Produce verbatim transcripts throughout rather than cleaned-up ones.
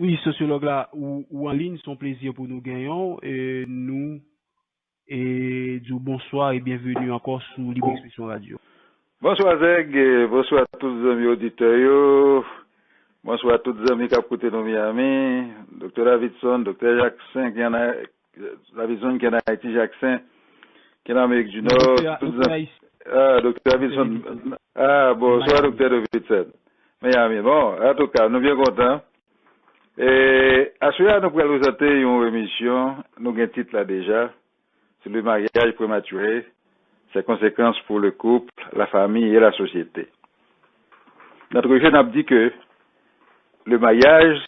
Wi, sosyològ la, ou, ou an liy, se yon plezi pou nou genyen w. E nou e di w bonswa e byenveni ankò sou Libre Expression Radio. Bonswa Zèg, e bonswa tout zanmi oditè yo. Bonswa tout zanmi k ap koute nou Miami. Doktè Davidson, Doktè Jackson ki an Davidson ki an Ayiti, Jackson ki an Amerik di Nò. Doktè Davidson. Ah, bonswa Doktè Davidson. Miami. Bon, antouka, nou byen kontan. E aswè a nou pral prezante yon emisyon, nou gen tit la deja, se Le mariage prématuré, ses conséquences pour le couple, la famille et la société. Nan entwodiksion n ap di ke le maryaj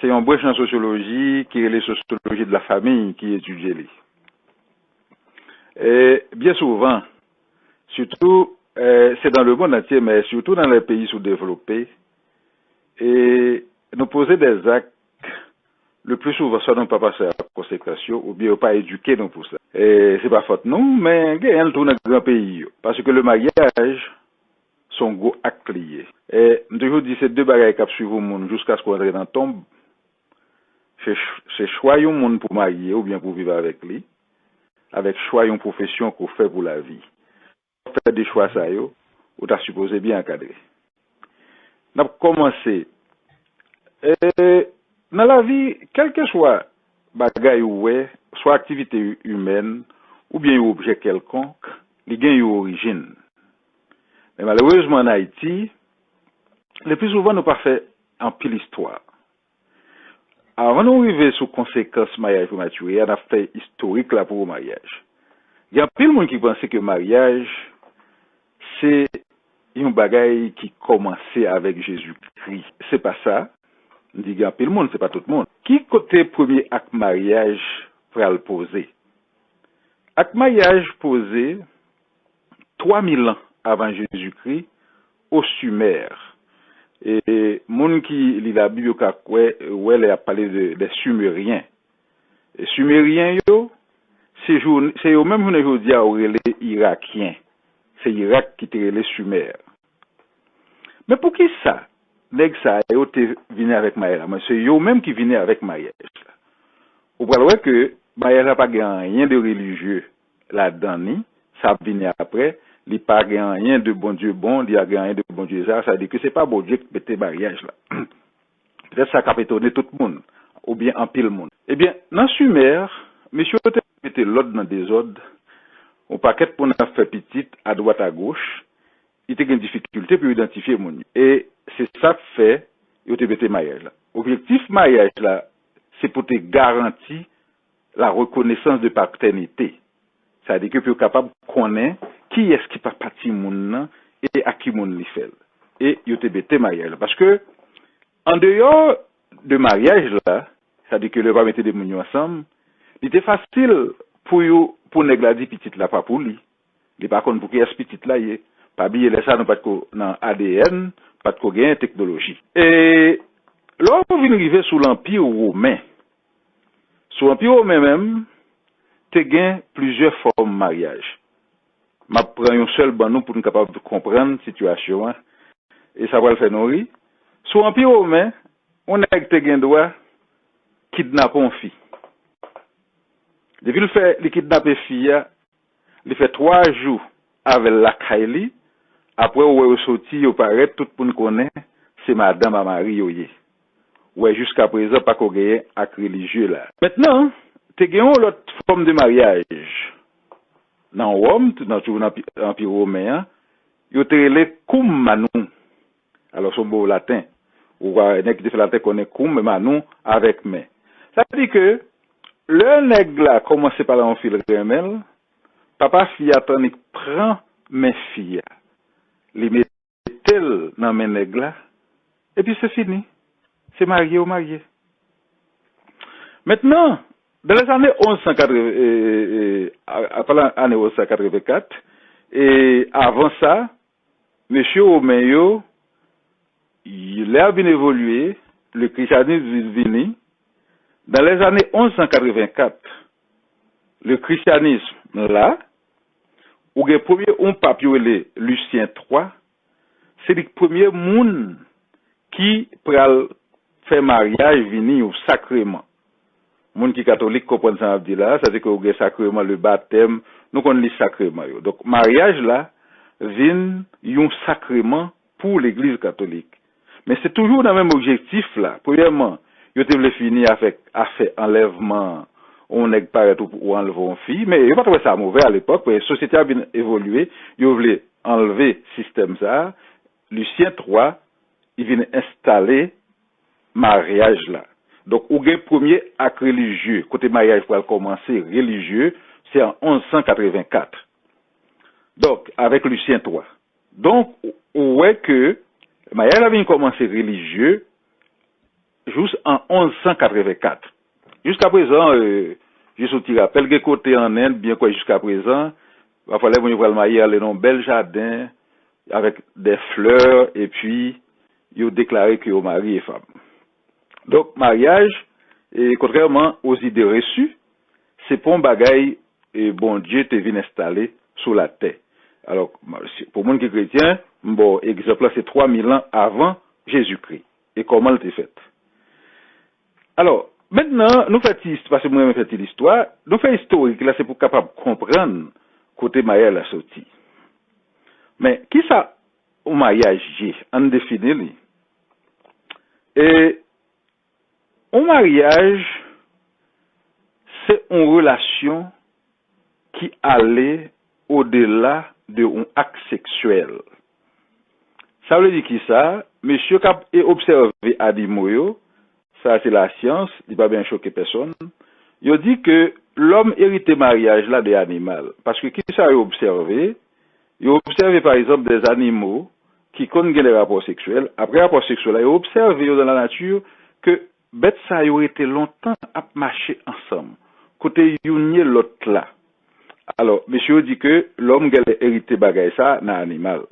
se yon branch nan sosyoloji ki rele sosyoloji de la famiy ki etidye li. E byen souvan, sitou, e, se dans le monde entier, men sitou nan lè peyi soudevlope, e nou poze dè zak le pli souvan swa nou pa panse a konsekans yo oubyen yo pa edike nou pou sa. E se pa fòt nou, men genyen l tou nan gran peyi yo. Paske le maryaj se yon gwo ak li ye. E m toujou di se de bagay k ap swiv yon moun jiskaske w antre nan tonb. Se, se chwa yon moun pou marye oubyen pou viv avèk li, avèk chwa yon pwofesyon ke w fè pou lavi. Fè de chwa sa yo, ou ta sipoze byen ankadre. N ap kòmanse. E, nan lavi, kèlkeswa bagay ou wè, swa aktivite imèn, oubyen yon objè kèlkonk, li gen yon orijin. Men malerezman, ann Ayiti, le pli souvan nou pa fè anpil istwa. Avan nou rive sou konsekans maryaj prematire a, n ap fè istorik la pou maryaj. Gen anpil moun ki panse ke maryaj se yon bagay ki kòmanse avèk Jezikri. Se pa sa. M di gen anpil moun, se pa tout moun. Ki kote premye ak maryaj pral poze? Ak maryaj poze twa mil an avan Jezikri o Simè. E moun ki li Labib yo ka kwè, wè lè y ap pale de, de Simeryen. E Simeryen yo, se, jou, se yo menm jounen jodi a yo rele Irakyen. Se Irak ki te rele Simè. Men poukisa nèg sa yo te vini avèk maryaj la? Men se yo menm ki vini avèk maryaj la. Ou pral wè ke maryaj la pa gen anyen de relijye ladan ni, sa ap vini apre, li pa gen anyen de Bondye bon, li pa gen anyen de Bondye sa, sa vle di ke se pa Bondye ki mete maryaj la. Petèt sa k ap etone tout moun, oubyen anpil moun. Ebyen, nan Simè, mesye yo te mete lòd nan dezòd, yon pakèt moun ap fè pitit adwat agoch, li te gen difikilte pou yo idantifye moun yo. E se sa k fè yo te mete maryaj la. Objektif maryaj la, se pou te garanti la reconnaissance de paternité. Sa vle di ke pou yo kapab konnen kiyès ki papa timoun nan e ak ki moun li fè l. E yo te mete maryaj la. Paske, andeyò de maryaj la, sa vle di ke lè yo pa mete de moun yo ansanm, li te fasil pou yo, pou nèg la di pitit la pa pou li. Li pa konn pou kiyès pitit la ye. Pa bliye lè sa nou pa t ko nan A D N, pa t ko genyen teknoloji. E lè w vin rive sou Lanpi Women, sou Lanpi Women menm, te gen plizyè fòm maryaj. M ap pran yon sèl ban nou pou n kapab konprann sitiyasyon an, e sa pral fè nou ri. Sou Lanpi Women, yon nèg te gen dwa kidnape yon fi. Depi l fè, li kidnape fi a, li fè twa jou avè l lakay li, apre ou wè yo soti, yo parèt, tout moun konnen se madanm a mari yo ye. Ou wè jiskaprezan pa ko genyen ak relijye la. Mentnan, te gen yon lòt fòm de maryaj. Nan Wòm, nan, toujou nan Anpi, Anpi Women an, yo te rele cum manum. Alò, se yon mo laten. Ou wè, nèg ki te fè laten konnen cum manum, avèk men. Sa vle di ke, lè nèg la kòmanse pale a yon fi l renmen l, papa fi a t annik pran men fi a. Li mete l nan men nèg la, epi se fini. Se marye ou marye. Mentnan, dans les années onze cent quatre-vingts, e, e, e, a, a, pa nan ane onz san katrevenkat, e avan sa, mesye Women yo, y, lè y ap vin evolye, le christianisme vin vini. Dans les années onze cent quatre-vingt-quatre, le christianisme la, ou gen premye yon pap yo rele Lucien twa, se li k premye moun ki pral fè maryaj vini yon sakreman. Moun ki katolik konprann sa m ap di la, sa se ke ou gen sakreman, le batèm, nou konn li sakreman yo. Donk, maryaj la vin yon sakreman pou legliz katolik. Men se toujou nan menm objektif la. Premyèman, yo te vle fini avèk afè anlèvman yon nèg parèt ou, ou anlve yon fi, men yo pa t wè sa movè alepòk, men sosyete a vin evolye, yo vle anlve sistèm sa a. Lucien twa, li vin enstale maryaj la. Donk, ou gen premye ak relijye, kote maryaj pral kòmanse relijye, se an onz san katrevenkat. Donk, avèk Lucien twa. Donk, ou, ou wè ke maryaj la vin kòmanse relijye jous an onz san katrevenkat. Jiskaprezan, euh, jis yon ti rapèl, gen kote an End, byen kwè jiskaprezan, pafwa lè moun yo pral marye, ale nan yon bèl jaden, avèk de flè, epi yo deklare ke yo mari e fanm. Donk, maryaj, e, kontrèman aux idées reçues, se pa yon bagay, e, Bondye te vin enstale sou latè. Alò, pou moun ki kretyen, m ba w egzanp la, se twa mil an avan Jezikri. E kòman l te fèt? Alò, mentnan, nou fè ti, paske mwen renmen fè ti listwa, nou fè istorik la, se pou kapab konprann kote maryaj la soti. Men, kisa yon maryaj ye? Ann defini li. E yon maryaj, se yon relasyon ki ale odela de yon ak seksyèl. Sa vle di kisa? Mesye k ap e obsève animo yo, sa se lasyans, li pa bezwen choke pèsonn. Yo di ke lòm erite maryaj la de animal. Paske kisa yo obsève? Yo obsève, pa egzanp, de zanimo ki konn gen de rapò seksyèl. Apre rapò seksyèl la, yo obsève yo dans la nature ke bèt sa yo rete lontan ap mache ansanm, kote youn ye lòt la. Alò, mesye yo di ke lòm genlè erite bagay sa nan animal.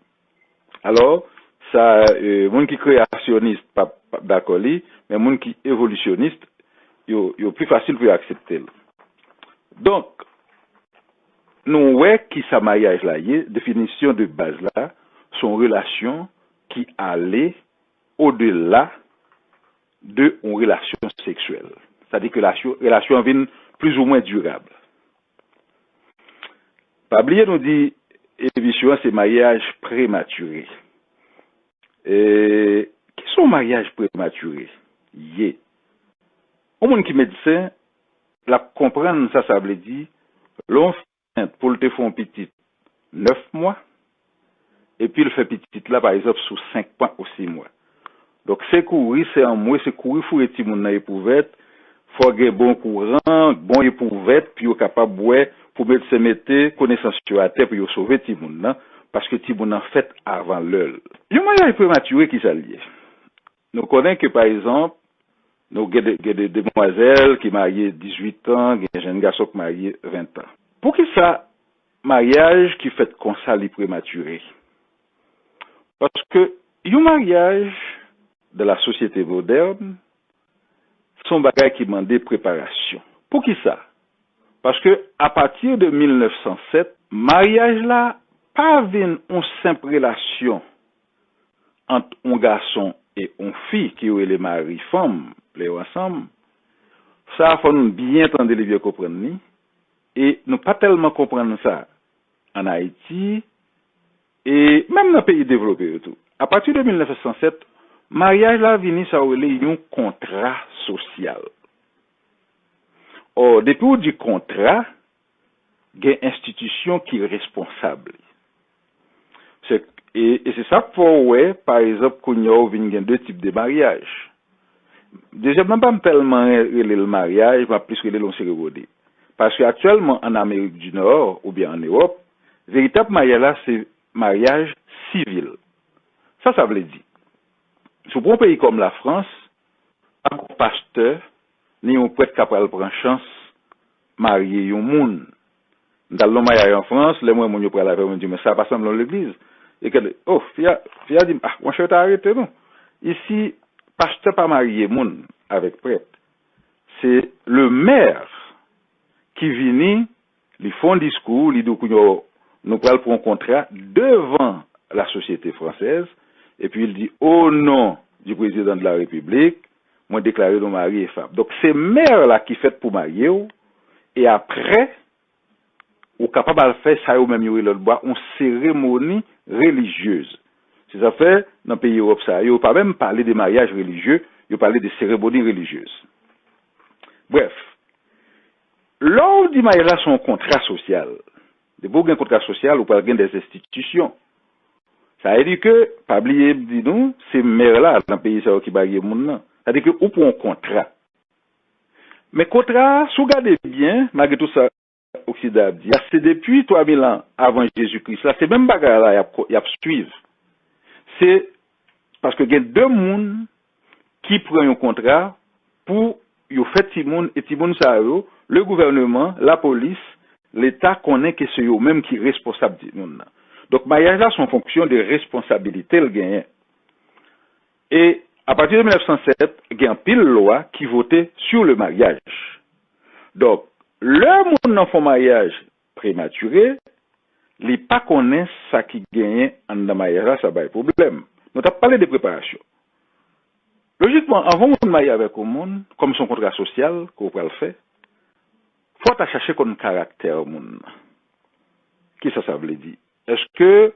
Alò, sa, e, moun ki kreyasyonis p ap, p ap dakò li, men moun ki evolisyonis, yo, yo pli fasil pou yo aksepte l. Donk, nou wè kisa maryaj la ye, definisyon de baz la, se yon relasyon ki ale odela de yon relasyon seksyèl. Sa di ke relasyon, relasyon an vin plizoumwen dirab. Pa bliye nou di emisyon an se maryaj prematire. E, kisa yon maryaj prematire ye? Yon moun ki medsen, l ap konprann sa sa vle di, lè yon fi ansent pou l te fè yon pitit nèf mwa, epi l fè pitit la, pa egzanp, sou senk mwa ou sis mwa. Donk, se kouri, se anmwe, se kouri foure timoun nan epouvèt, fò gen bon kouran, bon epouvèt, pou yo kapab wè, pou medsen mete konesans yo atè, pou yo sove timoun nan, paske timoun nan fèt avan lè l. Yon maryaj prematire, kisa l ye? Nou konnen ke, pa egzanp, nou gen de, gen de demwazèl ki marye dizuit an, gen jèn gason ki marye ven an. Poukisa maryaj ki fèt konsa li prematire? Paske yon maryaj dans la société moderne, se yon bagay ki mande preparasyon. Poukisa? Paske apati de mil nèf san sèt, maryaj la pa vin yon senp relasyon ant yon gason e yon fi ke yo rele mari fanm, lè yo ansanm. Sa a fò nou byen tande li, byen konprann li, e nou pa tèlman konprann sa ann Ayiti, e menm nan peyi devlope yo tou. Apati de mil nèf san sèt, maryaj la vini sa yo rele yon kontra sosyal. Ò, depi w di kontra, gen enstitisyon ki responsab li. Se, e, e se sa k fè w wè, pa egzanp, kounye a w vin gen de tip de maryaj. Dezyèm nan pa m tèlman re-, rele l maryaj, m ap plis rele l yon seremoni. Paske aktyèlman, ann Amerik di Nò oubyen ann Ewòp, veritab maryaj la se maryaj sivil. Sa sa vle di? Si w pran yon peyi kòm Lafrans, pa gen yon pastè, ni yon prèt k ap pral pran chans marye yon moun. M t al nan yon maryaj an Frans, lè m wè moun yo pral avè m, m di, "Men sa pa sanble yon legliz." E kèl, oh, fi a, fi a di m, "Ah, monchè, yo ta arete nou. Isi, pastè pa marye moun avèk prèt. Se le maire ki vini, li fè yon diskou, li di w kounye a, nou pral pran yon kontra devan la société française, epi l di, au nom du président de la République, mwen deklare nou mari e fanm. Donk, se mè la ki fèt pou marye w, e apre, ou kapab al fè sa yo menm yo rele lòt bò a, yon seremoni relijyez. Se sa fè, nan peyi Ewòp sa yo, yo pa menm pale de maryaj relijye, yo pale de seremoni relijyez. Brèf, lè w di maryaj la se yon kontra sosyal, depi w gen kontra sosyal, ou pral gen des institutions. Sa vle di ke, pa bliye m di nou, se mè la nan peyi sa yo ki marye moun nan. Sa vle di ke ou pran yon kontra. Men kontra a, si w gade byen, malgre tout sa Oksidan ap di a, se depi twa mil an avan Jezi Kris la, se menm bagay la y ap, y ap swiv. Se paske gen de moun ki pran yon kontra pou yo fè timoun, e timoun sa yo, le gouvèneman, lapolis, Leta konnen ke se yo menm ki responsab timoun nan. Donk, maryaj la se yon fonksyon de responsabilite l genyen. E apati de mil nèf san sèt, gen anpil lwa ki vote sur le mariage. Donk, lè moun nan fè yon maryaj prematire, li pa konnen sa ki genyen anndan maryaj la, sa bay pwoblèm. Nou t ap pale de preparasyon. Lojikman, anvan w marye avèk yon moun, kòm se yon kontra sosyal ke w pral fè, fò w ta chache konn karaktè moun nan. Kisa sa vle di? Èske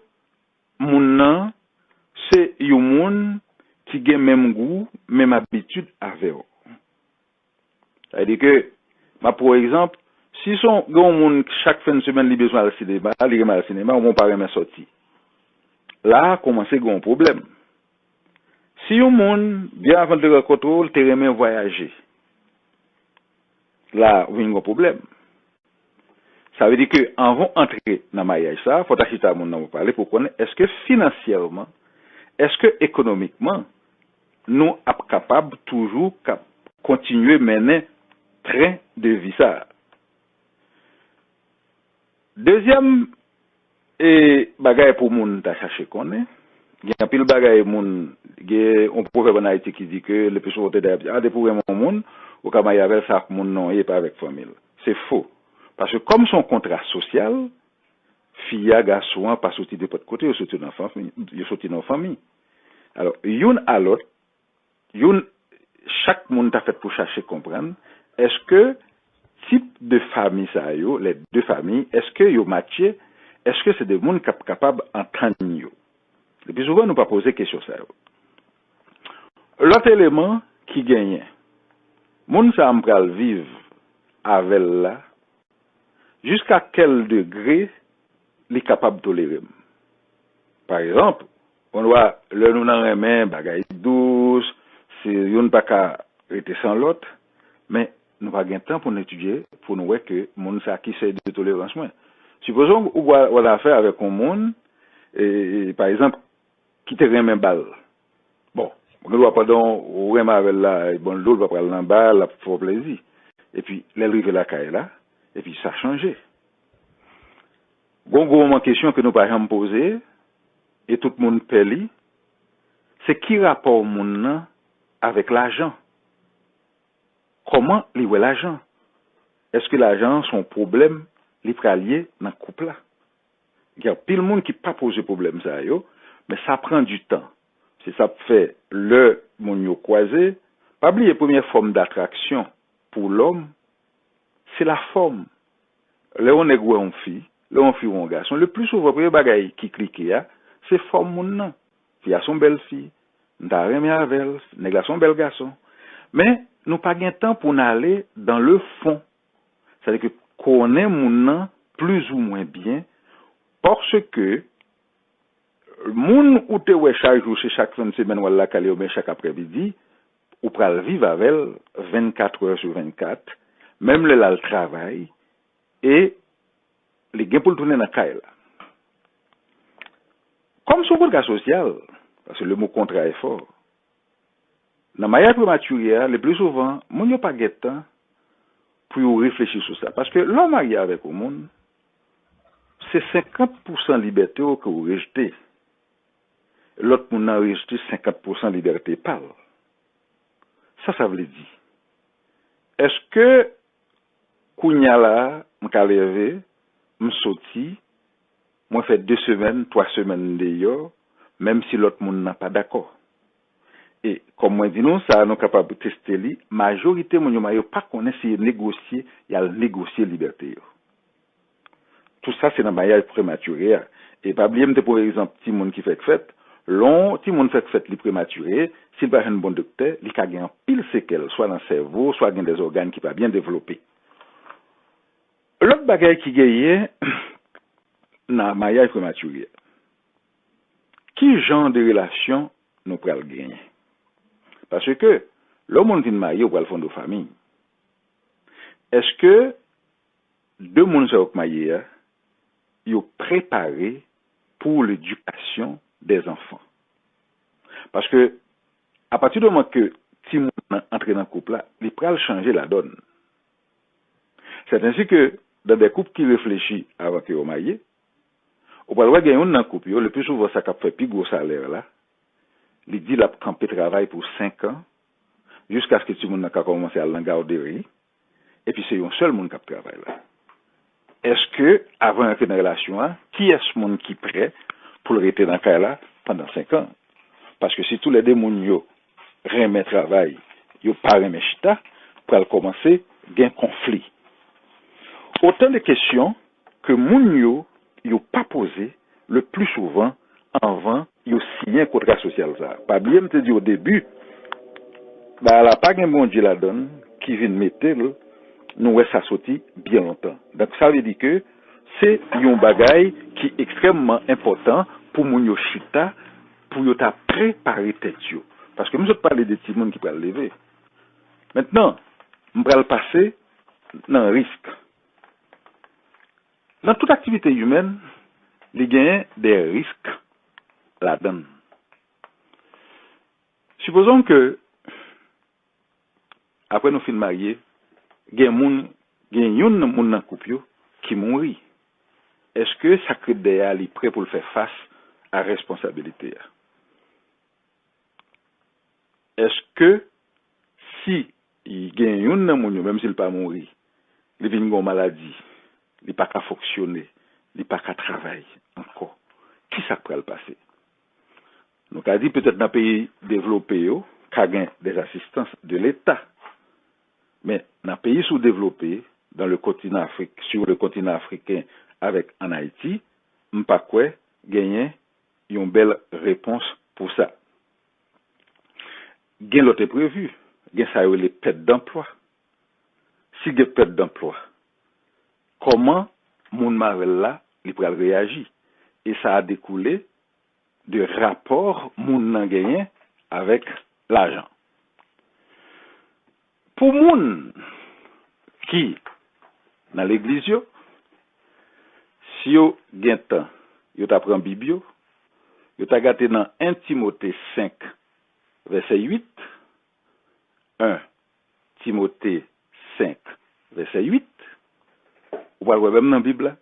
moun nan se yon moun ki gen menm gou, menm abitid avè w? Sa vle di ke, m ap pran yon egzanp, si se yon, gen yon moun chak fen de semèn li bezwen al sinema, li renmen al sinema, ou pa renmen sòti. La a kòmanse gen yon pwoblèm. Si yon moun, byen avan l te rankontre w, l te renmen vwayaje, la a, ou vin gen yon pwoblèm. Sa vle di ke anvan w antre nan maryaj sa a, fò w ta chita moun nan pou pale, pou konnen èske finansyèman, èske ekonomikman, nou ap kapab toujou k ap kontinye mennen tren de vi sa a. Dezyèm e bagay pou moun ta chache konnen, gen anpil bagay moun, gen yon pwovèb ann Ayiti ki di ke le pli souvan w tande ap di, a, depi w renmen yon moun, ou ka marye avè l, se ak moun nan w ye, pa avèk fanmi l. Se fo. Paske kòm se yon kontra sosyal, fi a, gason an pa soti nenpòt kote, yo soti nan fanmi, yo soti nan yon fanmi. Alò, youn a lòt, youn, chak moun ta fèt pou chache konprann, èske tip de fanmi sa yo, les deux familles, èske yo matche, èske se de moun k ap kapab antann yo? Le pli souvan, nou pa poze kesyon sa yo. Lòt eleman ki genyen, moun sa a m pral viv avè l la, jiska kèl degre li kapab tolere m? Pa egzanp, yon lwa, lè nou nan renmen, bagay dous, se youn pa ka rete san lòt, men nou pa gen tan pou n etidye, pou n wè ke moun sa ki sèy de tolerans mwen. Sipoze w, w al afè avèk yon moun, e, e, pa egzanp, ki te renmen bal. Bon, gen dwa pandan w renmen avè l la, bon, l dou, l pa pral nan bal, l ap fè w plezi. Epi, lè l rive lakay la, epi sa chanje. Gon gwo moman kesyon ke nou pa janm poze, e tout moun pè li, se ki rapò moun nan avèk lajan? Kòman li wè lajan? Èske lajan an se yon pwoblèm li pral ye nan koup la? Gen anpil moun ki pa poze pwoblèm sa yo, men sa pran di tan. Se sa k fè lè moun yo kwaze, pa bliye premyè fòm datraksyon pou lòm, se lafòm. Lè yon nèg wè yon fi, lè yon fi wè yon gason, le pli souvan premye bagay ki klike a, se fòm moun nan. Fi a se yon bèl fi, m ta renmen avè l, nèg la se yon bèl gason. Men, nou pa gen tan pou n ale dans le fond. Sa vle di ke konnen moun nan plizoumwen byen, paske moun ou te wè chak jou, se chak fen de semèn w al lakay li oubyen chak aprèmidi, ou pral viv avè l vennkat è sou vennkat, menm lè l al travay, e li gen pou l tounen nan kay la. Kòm se yon kontra sosyal, paske le mo kontra e fò, nan maryaj prematire a, le pli souvan, moun yo pa gen tan pou yo reflechi sou sa. Paske lè w marye avèk yon moun, se senkant pousan libète w ke w rejte. Lòt moun nan rejte senkant pousan libète pa l. Sa sa vle di? Èske kounye a la, m ka leve, m soti, mwen fè de semèn, twa semèn deyò, menm si lòt moun nan pa dakò? E, kòm mwen di nou, sa a nou kapab teste li, majorite moun yo marye yo pa konnen si yo negosye, y al negosye libète yo. Tout sa se nan maryaj prematire a. E pa bliye m te pran egzanp timoun ki fèk fèt. Lè yon timoun fèk fèt li prematire, si l pa jwenn bon doktè, li ka gen anpil sekèl, swa nan sèvo, swa gen dèzògàn ki pa byen devlope. Lòt bagay ki genyen nan maryaj prematire a, ki jan de relasyon nou pral genyen? Paske lè yon moun vin marye, ou pral fonde yon fanmi. Èske de moun sa yo k marye a, yo prepare pou ledikasyon dè zanfan? Paske apati di moman ke timoun nan antre nan koup la, li pral chanje ladòn. Sèt ensi ke dan de koup ki reflechi avan ke yo marye, ou pral wè gen youn nan koup yo, le pli souvan sa k ap fè pi gwo salè la, li di l ap kanpe travay pou senk an, jiskaske timoun nan ka kòmanse al nan gawderi, epi se yon sèl moun k ap travay la. Èske, avan yo antre nan relasyon an, kiyès moun ki prè pou l rete nan kay la pandan senk an? Paske si toulède moun yo renmen travay, yo pa renmen chita, pral kòmanse gen konfli. Otan de kesyon ke moun yo, yo pa poze le pli souvan anvan yo siyen kontra sosyal sa a. Pa bliye m te di o debi, bagay la pa gen Bondye ladan l ki vin mete l, nou wè sa soti byen lontan. Donk sa vle di ke se yon bagay ki ekstrèmman enpòtan pou moun yo chita, pou yo ta prepare tèt yo. Paske m sot pale de timoun ki pral leve. Mentnan, m pral pase nan risk. Nan tout aktivite imèn, li genyen de risk ladan l. Sipozon ke, apre nou fin marye, gen moun, gen youn nan moun nan koup yo ki mouri. Èske sa k ret dèyè a, li prè pou l fè fas a responsabilite a? Èske si gen youn nan moun yo, menm si l pa mouri, li vin gen yon maladi, li pa ka fonksyone, li pa ka travay ankò, kisa k pral pase? Nou ka di petèt nan peyi devlope yo, ka gen des assistances de l'État. Men nan peyi soudevlope, dans le continent Afrik, sur le continent africain avèk an Ayiti, m pa kwè genyen yon bèl repons pou sa. Gen lòt enprevi, gen sa yo rele pèt danplwa. Si gen pèt danplwa, kòman moun m avè l la, li pral reyaji? E sa a dekoule de rapò moun nan genyen avèk lajan. Pou moun ki nan legliz yo, si yo gen tan, yo ta pran Bib yo, yo ta gade nan en Timote senk, vèsè uit, en Timote senk, vèsè uit, ou pral wè menm nan Bib la,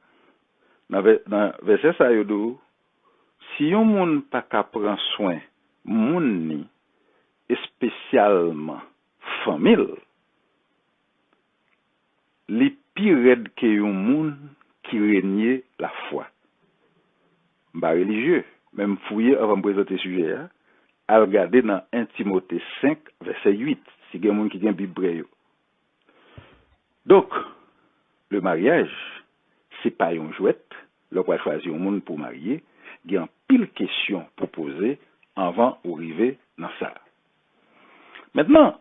nan vè-, nan vèsè sa yo di w, si yon moun pa ka pran swen moun ni, espesyalman fanmi l, li pi rèd ke yon moun ki renye lafwa. M pa relijye, men m fouye anvan m prezante sijè a, al gade nan en Timote senk, vèsè uit, si gen moun ki gen Bib prè yo. Donk, le maryaj, se pa yon jwèt, lè w pral chwazi yon moun pou w marye, gen anpil kesyon pou poze anvan ou rive nan sa. Mentnan,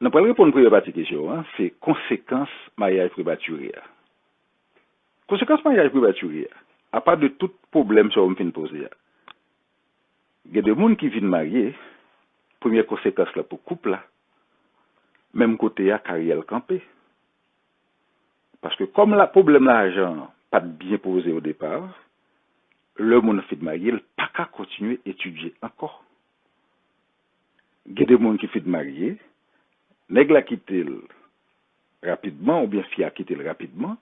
nou pral reponn premye pati kesyon an, se konsekans maryaj prematire a. Konsekans maryaj prematire a, apa de tout pwoblèm sa yo m fin poze a, gen de moun ki vin marye, premye konsekans la pou koup la, menm kote a karyè l kanpe. Paske kòm la, pwoblèm lajan an pa t byen poze o depa, lè moun nan fin marye, l pa ka kontinye etidye ankò. Gen de moun ki fin marye, nèg la kite l rapidman oubyen fi a kite l rapidman,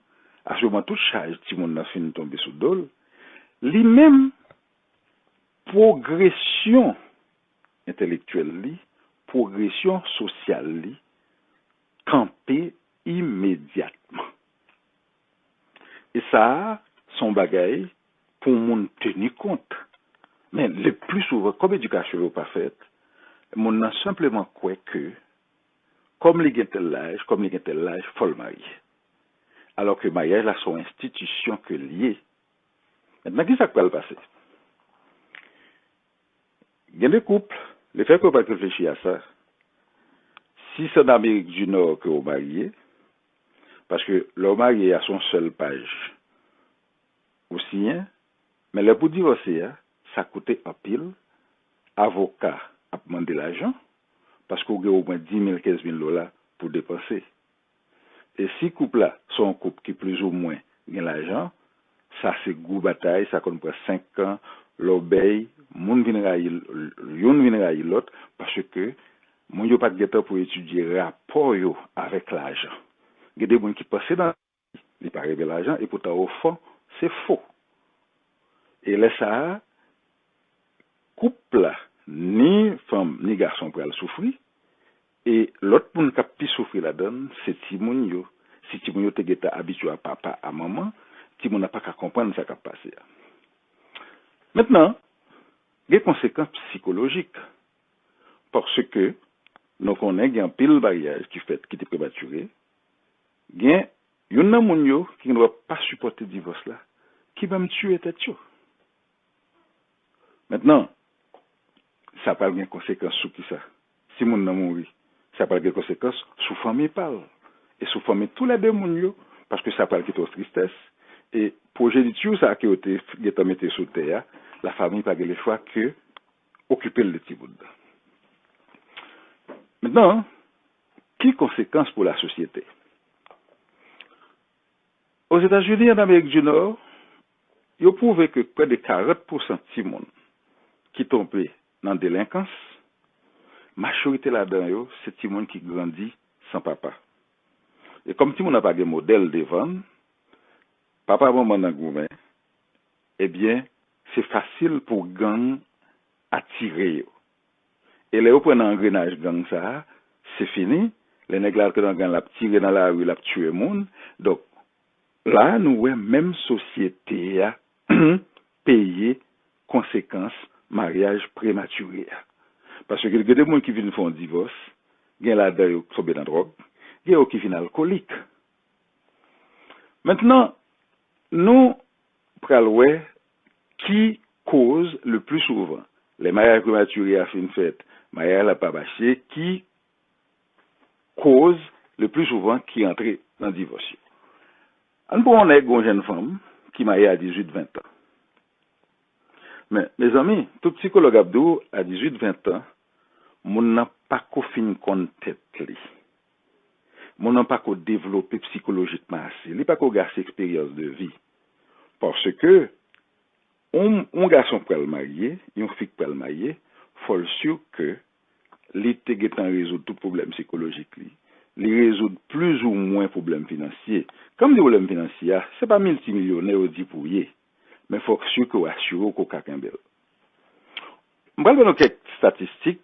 asoureman tout chaj timoun nan fin tonbe sou do l, li menm, pwogresyon entèlektyèl li, pwogresyon sosyal li kanpe imedyatman. E sa a, se yon bagay pou moun teni kont. Men le pli souvan, kòm edikasyon yo pa fèt, Moun nan senpleman kwè ke, kòm li gen tèl laj, kòm li gen tèl laj, fò l marye. Alò ke maryaj la se yon enstitisyon ke l ye. Mentnan, kisa k pral pase? Gen de koup, lefètke w pa t reflechi a sa, si se ann Amerik di Nò ke w marye, paske lè w marye a se yon sèl paj ou siyen, men lè pou divòse a, sa koute anpil, avoka ap mande lajan, paske w gen omwen dis mil, kenz mil dola pou depanse. E si koup la se yon koup ki plizoumwen gen lajan, sa se gwo batay, sa konn pran senk an, lòbèy, moun vin rayi, youn vin rayi lòt, paske moun yo pa t gen tan pou etidye rapò yo avèk lajan. Gen de moun ki panse nan li pa renmen lajan, e poutan ofon, se fo. E lè sa a, koup la, ni fanm, ni gason pral soufri, e lòt moun k ap pi soufri ladan l, se timoun yo. Si timoun yo te gentan abitye a papa, a manman, timoun nan pa ka konprann sa k ap pase a. Mentnan, gen konsekans sikolojik, paske nou konnen gen anpil maryaj ki fèt ki te prematire, gen youn nan moun yo ki gendwa pa sipòte divòs la, ki menm tiye tèt yo. Mentnan, sa pral gen konsekans sou kisa? Si moun nan mouri, sa pral gen konsekans sou fanmi pa l e sou fanmi toulède moun yo, paske sa pral kite yon tristès. E pwojeniti sa ke yo te gentan mete sou tè a, lafanmi pa gen lechwa ke okipe l de timoun nan. Mentnan, ki konsekans pou lasosyete? Ozetazini, an Amerik di Nò, yo pwouve ke prè de karant pousan timoun ki tonbe nan delenkans, majorite ladan yo se timoun ki grandi san papa. E kòm timoun nan pa gen modèl devan l, papa manman nan goumen, ebyen, se fasil pou gang atire yo. E lè yo pran nan angrenaj gang sa a, se fini. Lè nèg la antre nan gang, l ap tire nan lari, l ap tiye moun. Donk, la a, nou wè menm sosyete a peye konsekans maryaj prematire a. Paske gen de moun ki vin fè yon divòs, gen ladan yo ki tonbe nan dwòg, gen yo ki vin alkolik. Mentnan, nou pral wè ki koz le pli souvan, lè maryaj prematire a fin fèt, maryaj la pa mache, ki koz le pli souvan ki antre nan divòs yo. Ann pran yon nèg, yon jèn fanm ki marye a dizuit, ven tan. Men, mezanmi, tout sikològ ap di w, a dizuit, ven tan, moun nan pako fin konn tèt li. Moun nan pako devlope sikolojikman ase. Li pako gen ase eksperyans de vi. Paske yon, yon gason k pral marye, yon fi k pral marye, fò l si ke li te gentan rezoud tout pwoblèm sikolojik li. Li rezoud plizoumwen pwoblèm finansye. Kan m di pwoblèm finansye a, se pa miltimilyonè yo di pou w ye. Men fò w si ke w asire w ke w ka kenbe l. M pral ba nou kèk estatistik,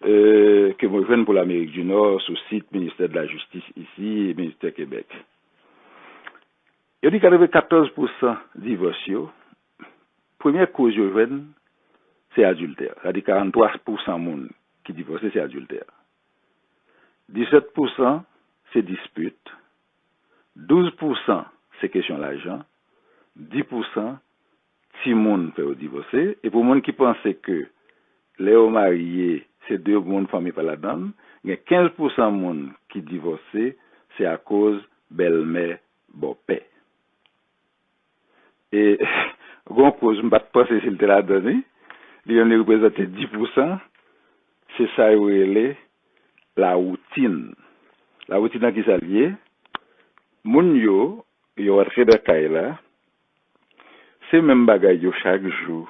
euh, ke mwen jwenn pou Lamerik di Nò sou sit Ministè de la Jistis isi e Ministè Kebèk. Yo di katrevenkatòz pousan divòs yo, premyè koz yo jwenn, se adiltè. Sa di karanntwa pousan moun ki divòse se adiltè. Disèt pousan se dispit. Douz pousan se kesyon lajan. Dis pousan timoun fè yo divòse. E pou moun ki panse ke lè yo marye, se de moun fanmi pa ladan l, gen kenz pousan moun ki divòse, se akoz bèlmè, bòpè. E gon koz m pa t panse si l te ladan li, li menm li reprezante dis pousan, se sa yo rele lawoutin. Lawoutin nan kisa l ye? Moun yo, yo antre nan kay la, se menm bagay yo chak jou.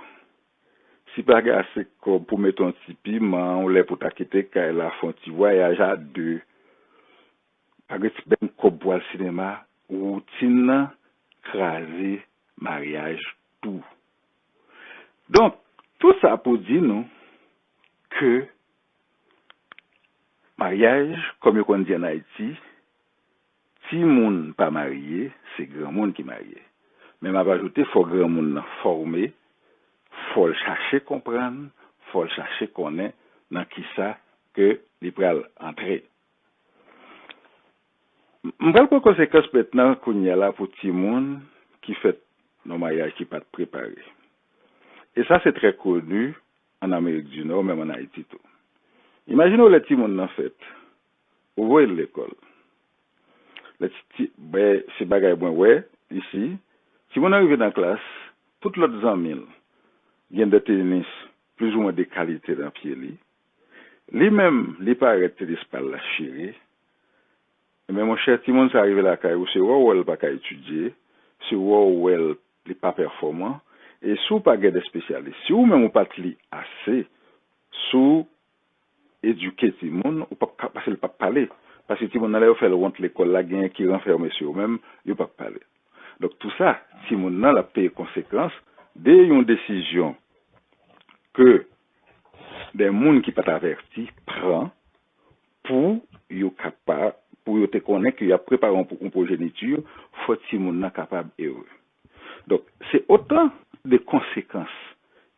Si pa gen ase kòb pou mete yon ti piman, yon lè pou ta kite kay la, fè yon ti vwayaj a de, pa gen ti benn kòb pou al sinema, woutin nan kraze maryaj tou. Donk, tout sa pou di nou ke maryaj, kòm yo konn di ann Ayiti, timoun pa marye, se granmoun ki marye. Men m ap ajoute, fò granmoun nan fòme, fò l chache konprann, fò l chache konnen, nan kisa ke li pral antre. M pral pran konsekans mentnan kounye a la pou timoun ki fèt nan maryaj ki pa t prepare. E sa se trè koni an Amerik di Nò, menm an Ayiti tou. Imajine w lè timoun nan fèt, ou voye l lekòl. Lè ti, ti, ben, se bagay mwen wè isi, timoun nan rive nan klas, tout lòt zanmi l gen de tenis plizoumwen de kalite nan pye li. Li menm, li parèt tenis pa l la chire. Men monchè, timoun sa rive lakay ou, se wè w wè l pa ka etidye, se wè w wè l li pa pèfòman, e si w pa gen de espesyalis, si ou menm ou pa t li ase, si w edike timoun, ou p ap ka, paske l p ap pale. Paske timoun nan, lè yo fè l wont lekòl la, genyen ki ranfèmen sou yo menm, yo p ap pale. Donk, tou sa, timoun nan, l ap peye konsekans de yon desizyon ke de moun ki pa t avèti pran pou yo kapab, pou yo te konnen ke y ap prepare yon, yon pwojeniti, fò timoun nan kapab ere. Donk, se otan de konsekans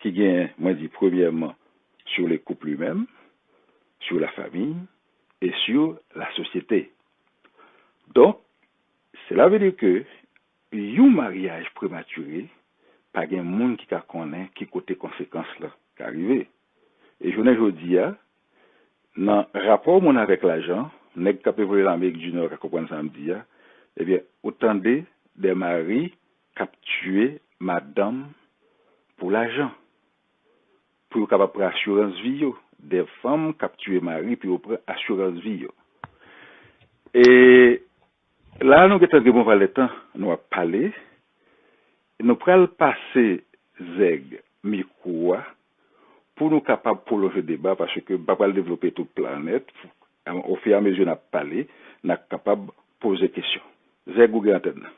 ki genyen, mwen di, premyèman, sur le couple lui-même, sur la famille et sur la société. Donk, cela veut dire que yon maryaj prematire, pa gen moun ki ka konnen ki kote konsekans la ka rive. E jounen jodi a, nan rapò moun avèk lajan, nèg k ap evolye nan Amerik di Nò ka konprann sa m di a, ebyen, ou tande de mari k ap tiye madanm pou lajan, pou yo kapab pran asirans vi yo. De fanm k ap tiye mari pou yo pran asirans vi yo. E la, nou gentan gen bon valè tan nou ap pale. Nou pral pase Zèg mikwo a pou nou kapab pwolonje deba, paske m pa pral devlope tout plan nèt. Ofiramezi n ap pale, n a kapab poze kesyon. Zèg, ou gen antèn nan.